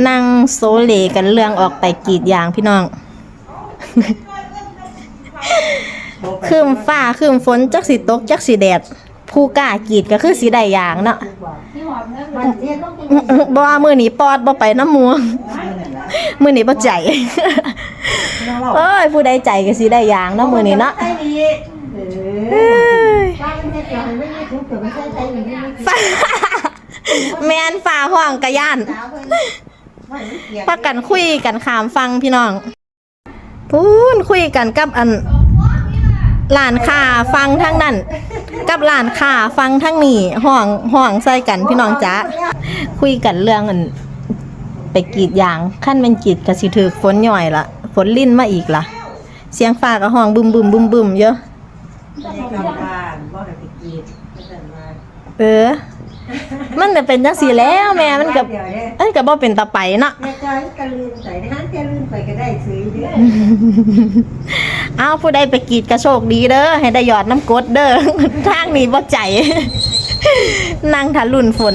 ນັ່ງໂຊເລກັນເລື່ອງອອກໄປກຣີດຢາງພີ່ນ້ອງ. ຄຶ້ມຟ້າຄຶ້ມຝົນ ຈັກຊິຕົກຈັກຊິແດດ. ຜູ້ກ້າກຣີດກໍຄືຊິໄດ້ຢາງເນາະ. ບໍ່ ມື້ນີ້ປອດບໍ່ໄປນຳໝູ່ ມື້ນີ້ບໍ່ໃຈ. ໂອ້ຍ ຜູ້ໃດໃຈກໍຊິໄດ້ຢາງເນາະມື້ນີ້ເນາະ. ເອີຍ ແມ່ນ ຟ້າຮ້ອງກະຢ້ານ. ພາກັນຄຸຍກັນຂ້າມຝັ່ງພີ່ນ້ອງ. ພຸ້ນ ຄຸຍກັນກັບອັນ ຮ້ານຄ້າຝັ່ງທາງນັ້ນ ກັບຮ້ານຄ້າຝັ່ງທາງນີ້ ຮ້ອງ ຮ້ອງໃສ່ກັນພີ່ນ້ອງຈ໋າ. ຄຸຍກັນເລື່ອງອັນ ໄປກຣີດຢາງ ຄັນແມ່ນກຣີດກໍຊິຖືກຝົນຍ້ອຍລະ ຝົນລິນມາອີກລະ. ສຽງຟ້າກໍຮ້ອງບຶ້ມໆໆໆຢູ່. ເອີ ມັນກໍເປັນຈັ່ງຊີ້ແລ້ວແມ່ ມັນກໍ ມັນກໍບໍ່ເປັນຕາໄປເນາະ. ເອົາ ຜູ້ໃດໄປກຣີດກໍໂຊກດີເດີ ໃຫ້ໄດ້ຢອດນ້ຳກົດເດີ ທາງນີ້ບໍ່ໃຈ ນັ່ງຖ້າລຸ້ນຝົນ.